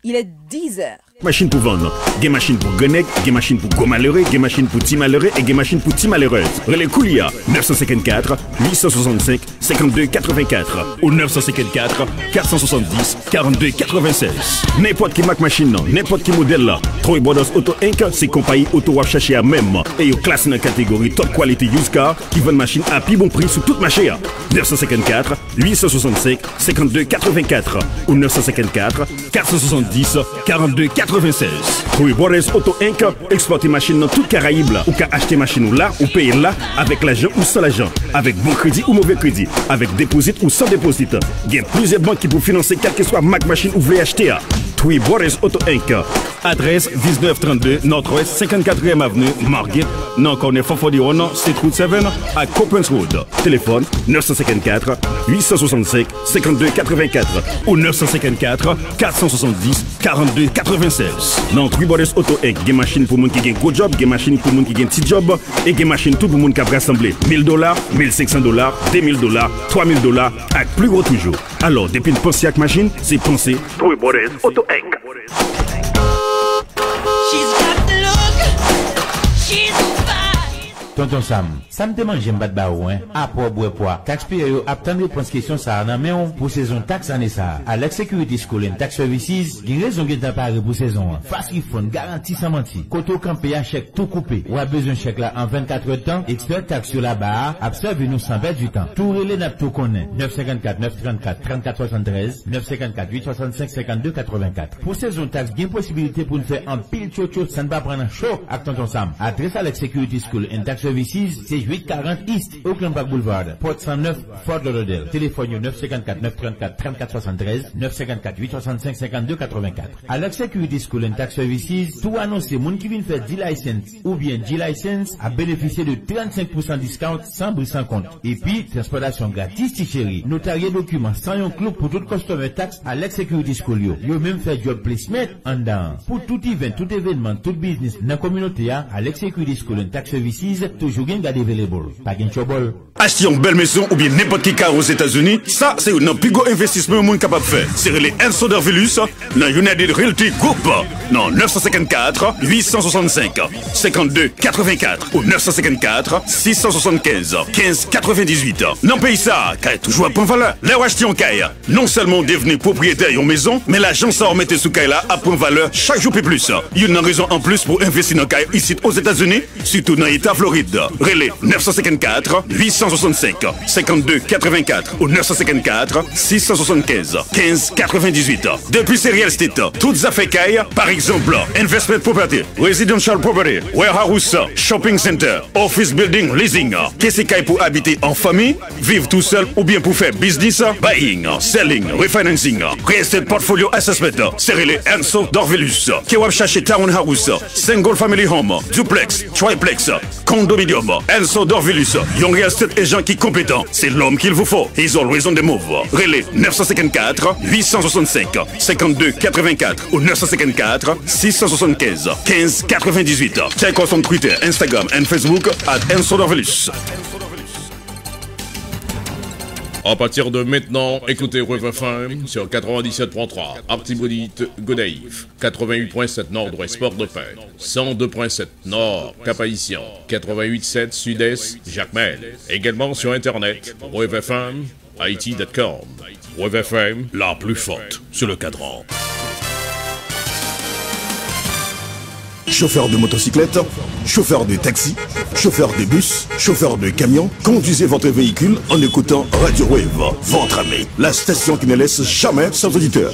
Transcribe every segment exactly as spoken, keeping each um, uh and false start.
Il est dix heures. Machin pou vann. Gen machin pou grannèg, gen machin pou gwo malere, gen machin pou ti malere e gen machin pou ti malerèz. Rele koulye a, nèf san senkannkat, uit san swasannsenk, senkannde katrevenkat ou nèf san senkannkat, kat san swasanndis, karannde katrevennsèz. Nenpòt ki mak machin nan, nenpòt ki modèl la, Troy Brothers Auto Inc se konpayi oto w ap chache a menm. E yo klase nan kategori top quality used car ki vann machin a pi bon pri sou tout mache a. Nèf san senkannkat, uit san swasansenk, senkannde katrevenkat ou nèf san senkannkat, kat san swasanndis, karannde katrevennsèz. Troy Brothers Auto Inc ekspòte machin nan tout Karayib la. Ou ka achte machin ou la, ou peye l la, avèk lajan ou san lajan, avèk bon kredi ou move kredi, avèk depozit ou san depozit. Gen plizyè bank ki pou finanse kèlkeswa mak machin ou vle achte a. Troy Brothers Auto Inc. Adrès, diznèf trannde Northwest senkannkatriyèm Avenue, Margate, nan kònè Fòfò Dewon, State Route seven ak Coppens Road. Telefòn, nèf san senkannkat, uit san swasansenk, senkannde katrevenkat ou nèf san senkannkat, kat san swasanndis, karannde katrevennsèz. Nan Three Brothers Auto Inc, gen machin pou moun ki gen gwo djòb, gen machin pou moun ki gen ti djòb, e gen machin tou pou moun k ap rasanble mil dola, mil senk san dola, de mil dola, twa mil dola, ak pli wo toujou. Alò, depi n panse ak machin, se panse Three Brothers Auto Inc. She's got the look. She's on fire. Tonton Sam, sa m te manje m pa t ba ou, en? Apa w bwè pwa. Taxpayer yo ap tann repons kesyon sa a nan men w pou sezon taks ane sa a. Alex Security School and Tax Services gen rezon gentan pare pou sezon an. Fast Refund, garanti san manti. Kote w kanpe a, chèk tou koupe. W ap bezwen chèk la an vennkatrè tan, ekspè taks yo laba a ap sèvi nou san pèdi tan. Tou rele, n ap tou konnen. Nèf senkannkat, nèf trannkat, trannkat swasanntrèz, nèf senkannkat, uit swasannsenk, senkannde katrevenkat. Pou sezon taks, gen posibilite pou n fè anpil tchotcho san n pa pran nan cho ak Tonton Sam. Adrès Alex Security School and Tax Services se uit karant East Oakland Park Boulevard, Port san nèf, Fort Lauderdale. Telefòn yo, nèf senkannkat, nèf trannkat, trannkat swasanntrèz, nèf senkannkat, uit swasannsenk, senkannde katrevenkat. Alex Security School and Tax Services tou anonse moun ki vin fè D-License oubyen G-License ap benefisye de trannsenk pousan discount san bri san kont. Epi, transpòtasyon gratis, ti cheri. Notarye dokiman san yon klouk pou tout customer tax Alex Security School yo. Yo menm fè djòb plismèt anndan an. Pou tout event, tout evènman, tout biznis nan kominote a, Alex Security School and Tax Services toujou gen gad available. Pa gen trouble. Achte yon bèl mezon oubyen nenpòt ki kay Ozetazini, sa se youn nan pi gwo envestisman yon moun kapab fè. Se rele Enso Dorvilus nan United Realty Group nan nèf san senkannkat, uit san swasansenk, senkannde katrevenkat ou nèf san senkannkat, sis san swasankenz, kenz katrevendizuit. Nan peyi sa a, kay toujou ap pran valè. Lè w achte yon kay, non sèlman w devni pwopriyetè yon mezon, men lajan sa w mete sou kay la ap pran valè chak jou pi plis. Youn nan rezon anplis pou w envesti nan kay isit Ozetazini, sitou nan eta Florid. Rele nèf san senkannkat, uit san swasansenk, senkannde katrevenkat ou nèf san senkannkat, sis san swasankenz, kenz katrevendizuit. Depi se real estate, tout zafè kay, pa egzanp, investment property, residential property, warehouse, shopping center, office building leasing, ke se kay pou abite an fanmi, viv tousèl oubyen pou fè biznis, buying, selling, refinancing, real estate portfolio assessment, se rele Enso Dorvilus. Ke w ap chache townhouse, single family home, duplex, triplex, condominium, Enso Dorvilus, yon real estate agent ki konpetan, c'est l'homme qu'il vous faut. He's always on the move. Rele nèf san senkannkat, uit san swasansenk, senkannde katrevenkat ou nèf san senkannkat, sis san swasankenz, kenz katrevendizuit. Check us on Twitter, Instagram and Facebook at Enso Dorvilus. À partir de maintenant, écoutez Wave F M sur quatre-vingt-dix-sept point trois, Artibonite, Gonaïves, quatre-vingt-huit point sept Nord-Ouest, Port-de-Paix, cent deux point sept Nord, Cap-Haïtien, quatre-vingt-huit sept Sud-Est, Jacmel. Également sur Internet, wave F M Haiti dot com. Wave F M, la plus forte sur le cadran. Chauffeur de motocyclette, chauffeur de taxi, chauffeur de bus, chauffeur de camion, conduisez votre véhicule en écoutant Radio Wave, votre ami, la station qui ne laisse jamais sans auditeur.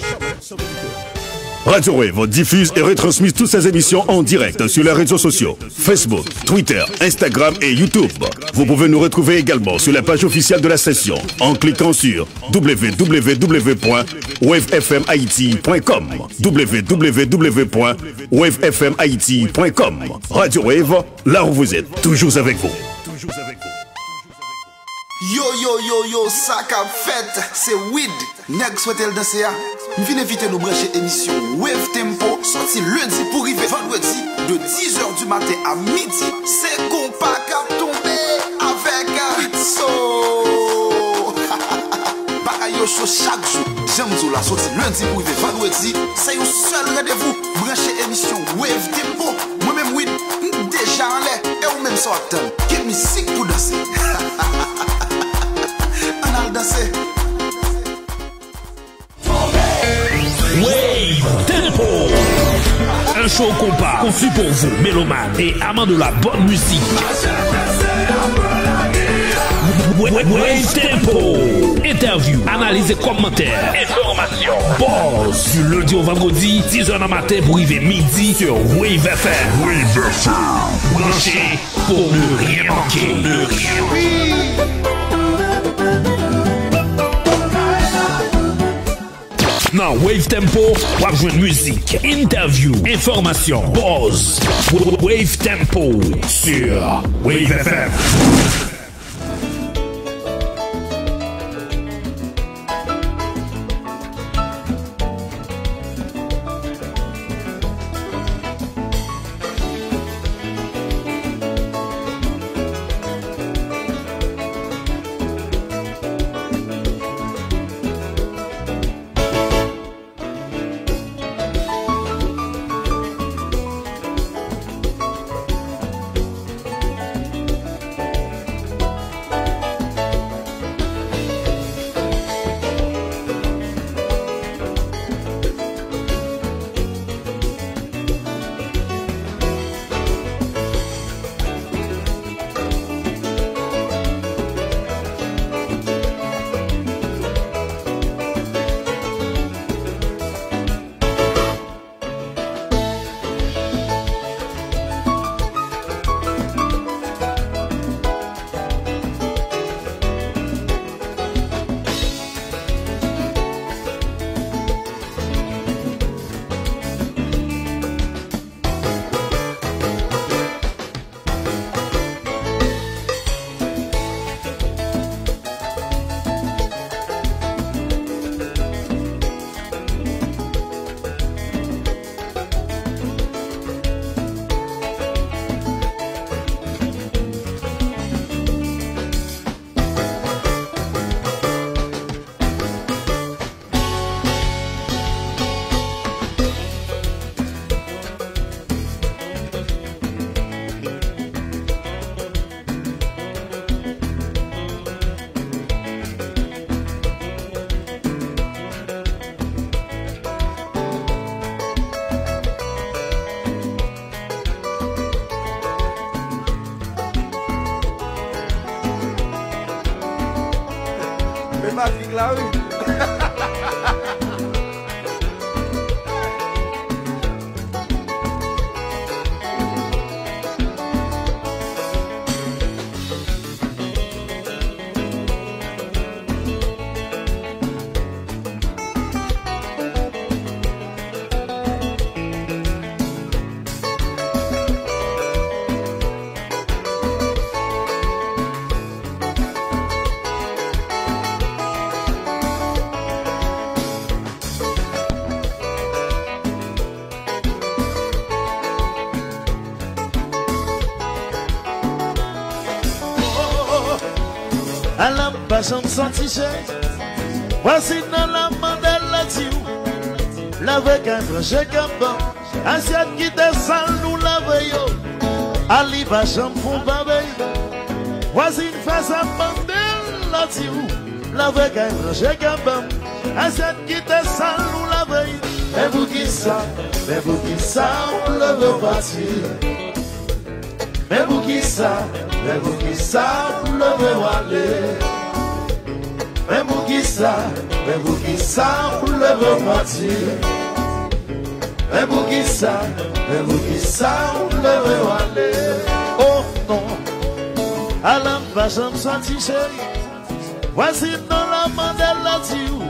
Radio Wave diffuse et retransmet toutes ses émissions en direct sur les réseaux sociaux, Facebook, Twitter, Instagram et YouTube. Vous pouvez nous retrouver également sur la page officielle de la station en cliquant sur w w w point wave f m haiti point com. W w w point wave f m haiti point com. Radio Wave, là où vous êtes, toujours avec vous. Yo, yo, yo, yo, sa k ap fèt? Se Wid, nèg swete l danse a. M vin envite nou branche emisyon Wave Tempo, soti lendi pou rive vandredi, de dix heures du matin à midi. Se konpa k ap tonbe avèk Ritso. Bagay yo cho chak jou. Jan m di w la, soti lendi pou rive vandredi, se yon sèl randevou. Branche emisyon Wave Tempo. Mwen menm, Wid, m deja anlè. E ou menm, sa w ap tann? Ki mizik pou danse? Ann al danse! Wave Tempo. Un show compas conçu pour vous, mélomanes et amants de la bonne musique. Wave Tempo. Entèvyou, analiz e kòmantè. Enfòmasyon. Buzz. Du lundi au vendredi, dix heures nan maten pou rive midi sur Wave F M. Wave F M. Branché pour ne rien manquer. Ne rien manquer. Nan Wave Tempo, w ap jwenn mizik, entèvyou, enfòmasyon, buzz. Wave Tempo sur Wave F M. Men pa fig la, wi. Alan pa janm santi je. Vwazin nan la mande l, la di w, lave kay, ranje kanpay. Asyèt ki te sal, nou lave yo. Ali pa janm fon pa, baby. Vwazin fè sa, mande l, la di w, lave kay, ranje kanpay. Asyèt ki te sal, nou lave yo. Men poukisa, men poukisa ou leve w pati? Men poukisa, men poukisa ou leve w ale? Men poukisa, men poukisa ou leve w pati? Men poukisa, men poukisa ou leve w ale? Oh non, Alan pa janm santi, cheri. Vwazin nan la mande l, la di w,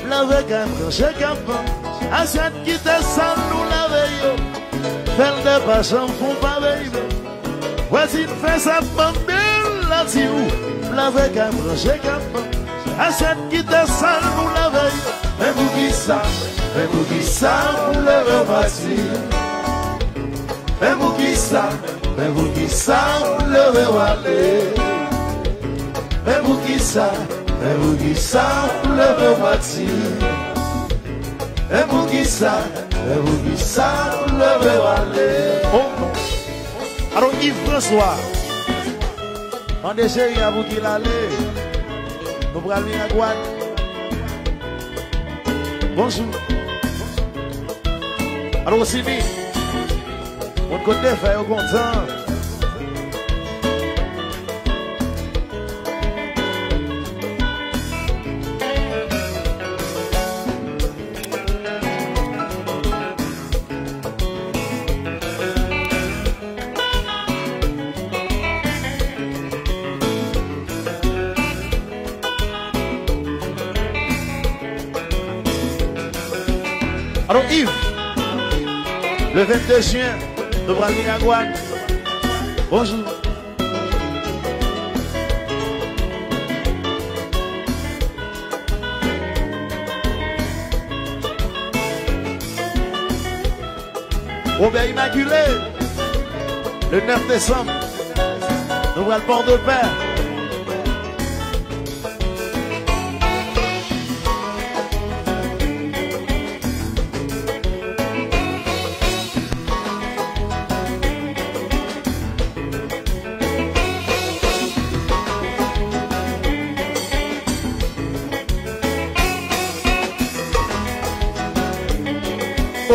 lave kay, ranje kanpay. Asyèt ki te sal, nou lave yo. Fè l de pa janm fon pa, baby. Vwazin fè sa, mande l, la di w, lave kay, ranje kanpay. Asyèt ki te sal, nou lave yo. Men poukisa, men poukisa ou leve w pati? Men poukisa, men poukisa ou leve w ale? Men poukisa, Men poukisa w leve w pati? Men poukisa? Men poukisa w leve w ale? Oh! Alò, Yves François, mande cheri a pou ki l ale. Nou pral Miragwàn. Bonjou. Alò, Simi. Moun kote fè yo kontan. Alò, Yves, le vennde jen, nou pral Miragwàn. Bonjou. Robert Immaculé, le nèf desanm, nou pral Pòdepè.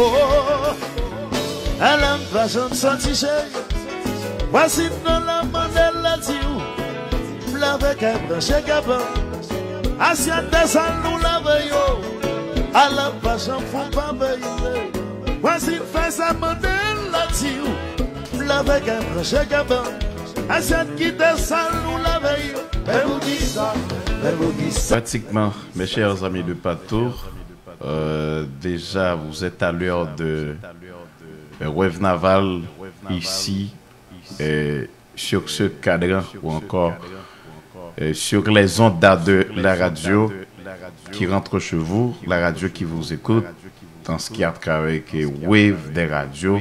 Oh, alè m pa janm santi cheri. Vwazin nan la mande l la di w. M lave kay branche kabann. Asyèt e sal nou lave yo. Alè m pa janm fon pa peye. Vwazin fè sa mande l la di w. M lave kay branche kabann. Asyèt kite sal nou lave yo. Men poukisa? Men poukisa? Pratiquement, mes chers amis de partout, euh, déjà vous êtes à l'heure de euh, Rêve Naval ici, euh, sur ce cadran ou encore euh, sur les ondes de la radio qui rentre chez vous, la radio qui vous écoute, en ce qui a trait avec euh, Wave des radios,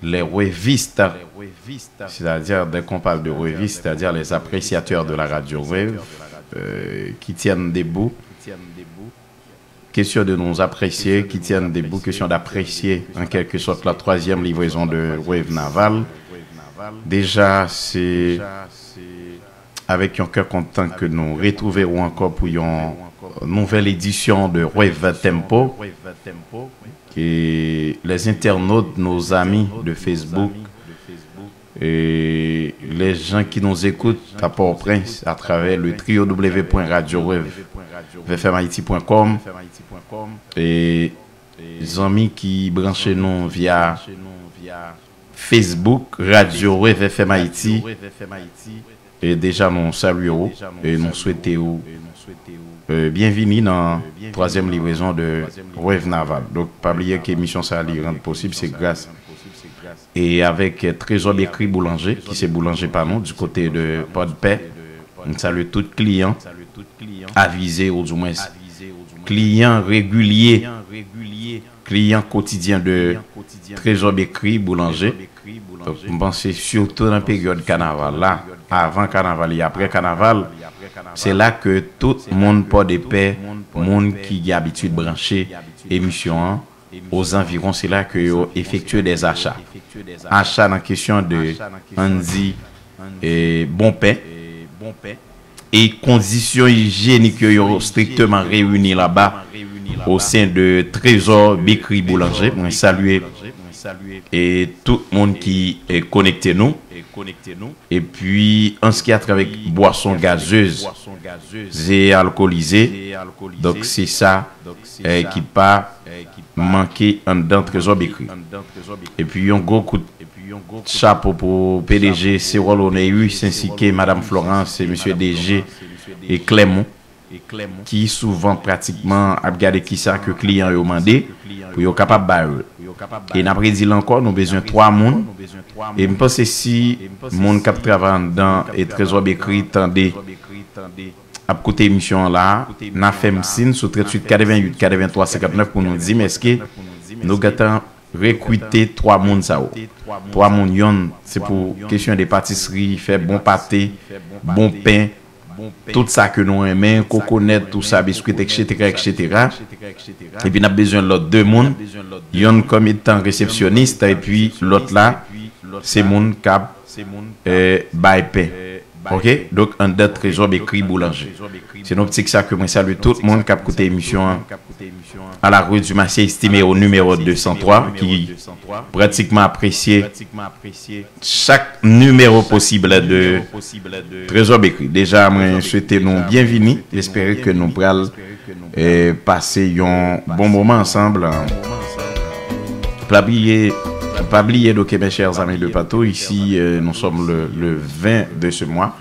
les wavistes, c'est-à-dire, dès qu'on parle de wavistes, c'est-à-dire les appréciateurs de la radio Wave, euh, qui tiennent debout. Question de nous apprécier, qui tiennent debout, question d'apprécier en quelque sorte la troisième livraison de Wave Naval. Déjà, c'est avec un cœur content que nous retrouverons encore pour une nouvelle édition de Wave Tempo. Et les internautes, nos amis de Facebook, et les gens qui nous écoutent à Port-au-Prince à travers le w w w point radio wave f m haiti point com et zanmi ki branche nou via Facebook Radio Wave F M Haiti. E deja nou salye w e nou swete w euh, byenvini nan twazyèm livrezon de Wave Naval. Donk pa bliye ke emisyon sa li rann posib se gras e avèk Trezò Bekri Boulanger ki se boulanger pa nou du kote de Pòdpè. M salye tout kliyan avize ou du mwens kliyan regilye, kliyan kotidyen de Trezò Bekri Boulanger. Donk m panse sitou nan peryòd kanaval la, avan kanaval e aprè kanaval, se la ke tout moun Pòdepè, moun ki gen abitid branche emisyon an ozanviwon, se la ke yo efektye dè acha. Acha nan kesyon de, ann di, e, bon pen e kondisyon ijyenik yo, yo strikteman reyini laba o sen de Trezò Bekri Boulanger. Mwen salye e tout moun ki e konekte nou. Epi an ce qui a trait avec boisson gazeuse, ze alkolize, donk se sa e ki pa manke anndan Trezò Bekri. Epi yon gwo kout chapo pou P D G Sewòl Oneyus ensi ke Madam Florence e Mesye D G e Clermont ki souvan pratikman ap gade kisa ke kliyan yo mande pou yo kapab ba yo. E n ap redi l ankò, nou bezwen twa moun. E m panse si moun k ap travay anndan e Trezò Bekri tande ap koute emisyon an la, n a fè m siy sou tranntuit katreventuit katreventwa senkannnèf pou nou di m èske nou gentan rekrite twa moun sa yo. Twa moun, yonn se pou kesyon de patisri, fè bon pate, bon pen, tout sa ke nou renmen, kokonèt, tou sa, biskwit, et cetera, et cetera. Epi n ap bezwen lòt de moun, yonn kòm etan resepsyonis, epi lòt la, se moun k ap, eh, bay pen. Ok? Donk, anndan Trezò Bekri Boulanje. Se nan optik sa ke mwen salye tout moun k ap koute emisyon an à la rue du Marché, estimé au numéro deux cent trois, ki pratikman apresye chak nimewo posib de Trezò Bekri. Deja, mwen swete nou byenvini. M espere ke nou pral, eh, pase yon bon moman ansanm. Pa bliye, pa bliye, donc, mes chers amis de partout, ici, euh, nous sommes le, le vingt de ce mois,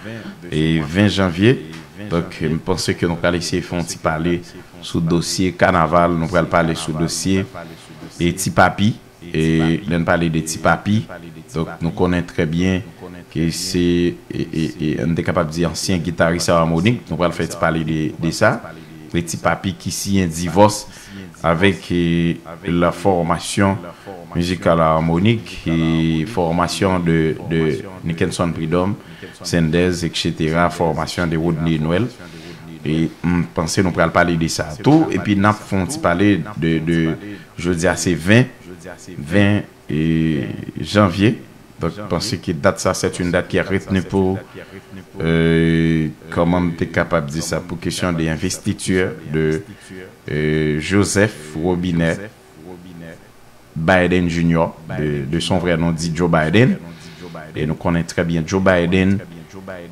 et vingt janvier. Donc, m panse ke nou pral eseye fè yon ti pale sou dosye kanaval, nou pral pale sou dosye e Ti Papi. E lè n pale de Ti Papi, donk, nou konnen trè byen ke se, e, e, e, n te kapab di ansyen gitaris Harmonik. Nou pral fè ti pale de, de sa. E Ti Papi ki siyen divòs avèk, e, la formation musicale Harmonik e formation de, de Nickenson Prud'homme, Sendez, et cetera, formation de Rodney Noël. E m panse nou pral pale de sa tou. Epi n ap fè yon ti pale de, de jodi a se ven, ven, e, janvye. Donk, m panse ke dat sa, c'est une date qui est retenue pour, euh, kòman m te kapab di sa, pou kesyon de investiture de, euh, Joseph Robinette Biden Junior, de, de son vrai nom, dit Joe Biden. E nou konnen trè byen Joe Biden,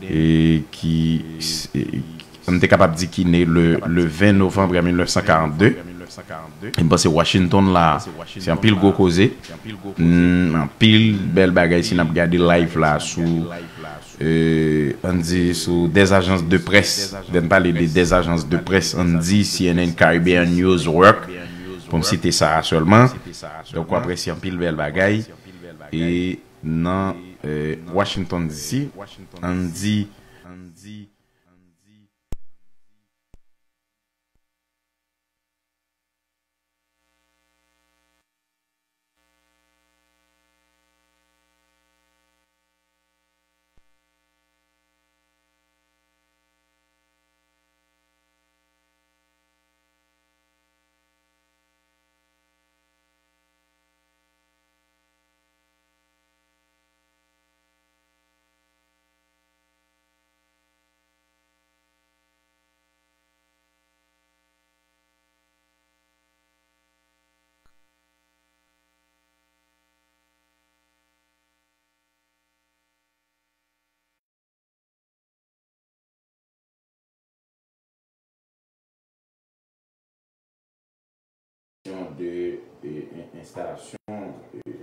e ki, e, m te kapab di ki ne le, le vingt novembre mil nèf san karannde. E m panse Washington la, se anpil gwo koze. Mm, anpil bèl bagay si n ap gade live la sou, euh, ann di sou des agences de presse. Lè n pale de des agences de presse, ann di C N N, Caribbean News, Work, pou m site sa a sèlman. Donk, w ap wè se anpil bèl bagay. E nan, euh, Washington D C, ann di de, e, en-, enstalasyon, e,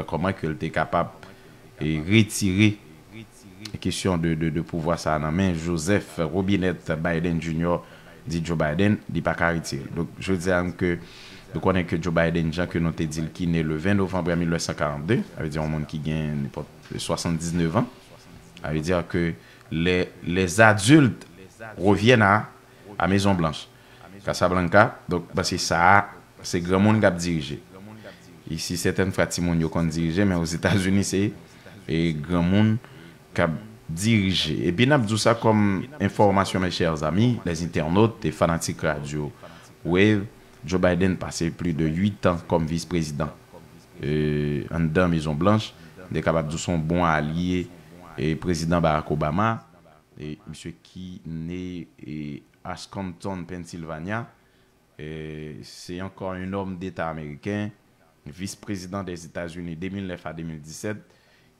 Kòman ke l te kapab, e, retire kesyon de, de, de pouvwa sa a nan men Joseph Robinette Biden Junior, di Joe Biden, li pa ka retire l. Donk, jodi a, ke nou konnen ke Joe Biden, jan ke nou te di l, ki ne le vingt novembre mil nèf san karannde, sa vle di yon moun ki gen nenpòt swasanndiznèf an, sa vle di ke les, les adultes reviennent à, à Maison Blanche. Casablanca, donk, paske sa a, se granmoun k ap dirije. Isi, sètèn fwa timoun yo konn dirije, men Ozetazini, se, e, granmoun k ap dirije. Epi n ap di w sa kòm enfòmasyon, mes chers amis, les internautes, e fanatik radyo Wave, Joe Biden pase plis de uit an kòm vis prezidan, e, anndan Mezon Blanch. M te kapab di w se yon bon alye, e, prezidan Barack Obama. E misye ki ne, e, à Scranton, Pennsylvania. E, c'est encore un homme d'État américain, vice-président des États-Unis de mille neuf à deux mille dix-sept.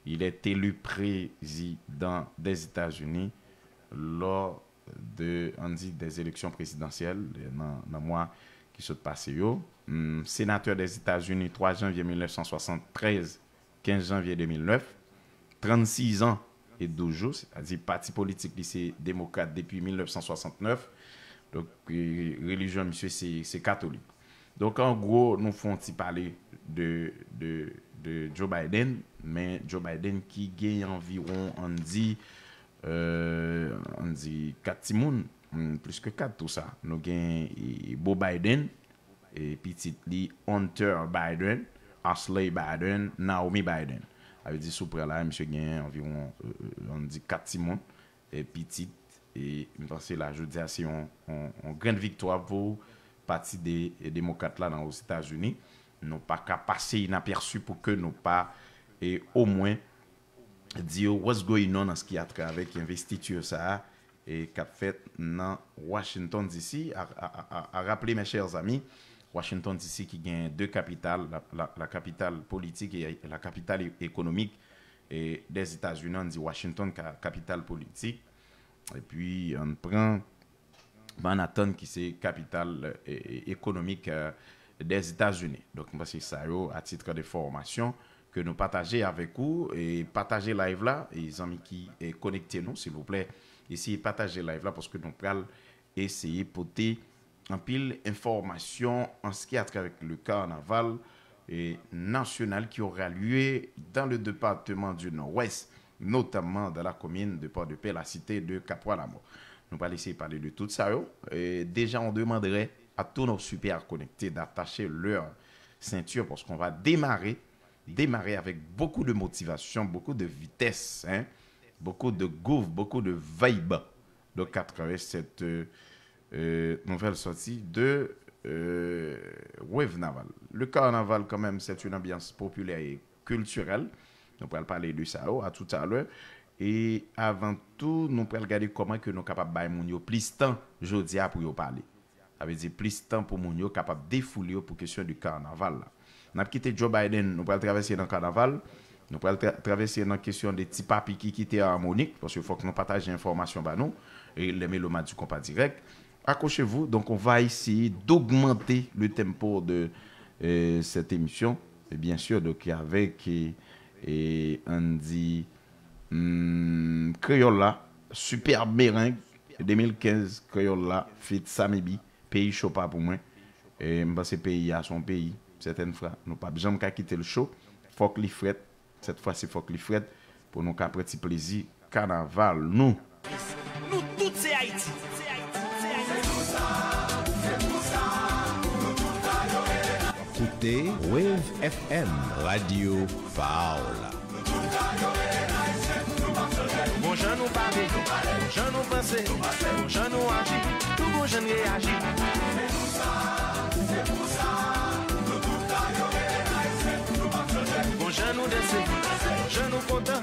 Il est élu président des États-Unis lors de, ann di, des élections présidentielles, nan, nan mwa ki sot pase yo. Hmm, sénateur des États-Unis, trois janvier mille neuf cent soixante-treize, quinze janvier deux mille neuf, trannsis an e douz jou, sètadi pati politik li se Demokrat depi mil nèf san swasannnèf. Donk, e, relijyon misye se, se katolik. Donk, an gwo, nou fè yon ti pale de, de, de Joe Biden, men Joe Biden ki gen anviwon, ann di, e, ann di kat timoun, hmm, plis ke kat tou sa. Nou gen, e, Beau Biden, e pitit li Hunter Biden, Ashley Biden, Naomi Biden. Sa vle di, si w pran la, misye gen anviwon, e, e, ann di kat timoun, e, pitit, e m panse la, jodi a, se yon, yon, yon grenn viktwa pou pati de, e, demokrat la nan Ozetazini. Nou pa ka pase inapèsi pou ke nou pa, e, omwen, di yo what's going on an ce qui a trait avèk envestiti sa a, e k ap fèt nan Washington D C. A, a, a, a, a raple, mes chers amis, Washington D C ki gen de kapital, la, la, la capitale politique et la capitale é- économique, e, des États-Unis, ann di Washington ka, kapital politik. Epi, ann pran Manhattan ki se kapital, e, e, ekonomik, e, des États-Unis. Donk, m panse sa yo, a titre de fòmasyon, ke nou pataje avèk ou, e pataje live la, e zanmi ki, e, konekte nou, silvouplè, eseye pataje live la, paske nou pral eseye pote anpil enfòmasyon an ce qui a trait avec le carnaval, e, national qui aura lieu dans le département du Nord-Ouest, notamment dans la commune de Port-de-Paix, la cité de Capois-la-Mort. Nou pral eseye pale de tout sa yo. E, déjà, on demanderait à tous nos super connectés d'attacher leur ceinture parce qu'on va démarrer, démarrer avec beaucoup de motivation, beaucoup de vitesse, hein, beaucoup de groove, beaucoup de vibe. Donc, à travers cette, euh, euh, nouvelle sortie de, euh, Wave Naval. Le carnaval, quand même, c'est une ambiance populaire et culturelle. Nou pral pale de sa yo a tout à l'heure. E avan tou, nou pral gade kòman ke nou kapab bay moun yo plis tan jodi a pou yo pale. Sa vle di plis tan pou moun yo kapab defoule yo pou kesyon de kanaval la. N ap kite Joe Biden, nou pral travèse nan kanaval, nou pral tra- travèse nan kesyon de ti papi ki kite Armonik, paske fòk nou pataje enfòmasyon ba nou, e les mélomanes du compas direct. Accrochez-vous, donc on va essayer d'augmenter le tempo de, euh, cette émission, et bien sûr, donc avec, euh, euh, Andy, hmm, Kreyòl la, Super Merengue, de mil kenz, Kreyòl la, feat Sammy B, peyi cho pa pou mwen. E m panse peyi a se yon peyi, sètèn fwa, nou p ap janm ka kite l cho. Fòk li frèt, sèt fwa se fòk li frèt, pou nou ka pran ti plezi kanaval nou. Nou tout se Ayiti. Koute Wave F M, radyo pa w la. Gon jan nou pale, gon jan nou panse, gon jan nou aji, tou gon jan n reyaji. Gon jan nou danse, gon jan nou kontan,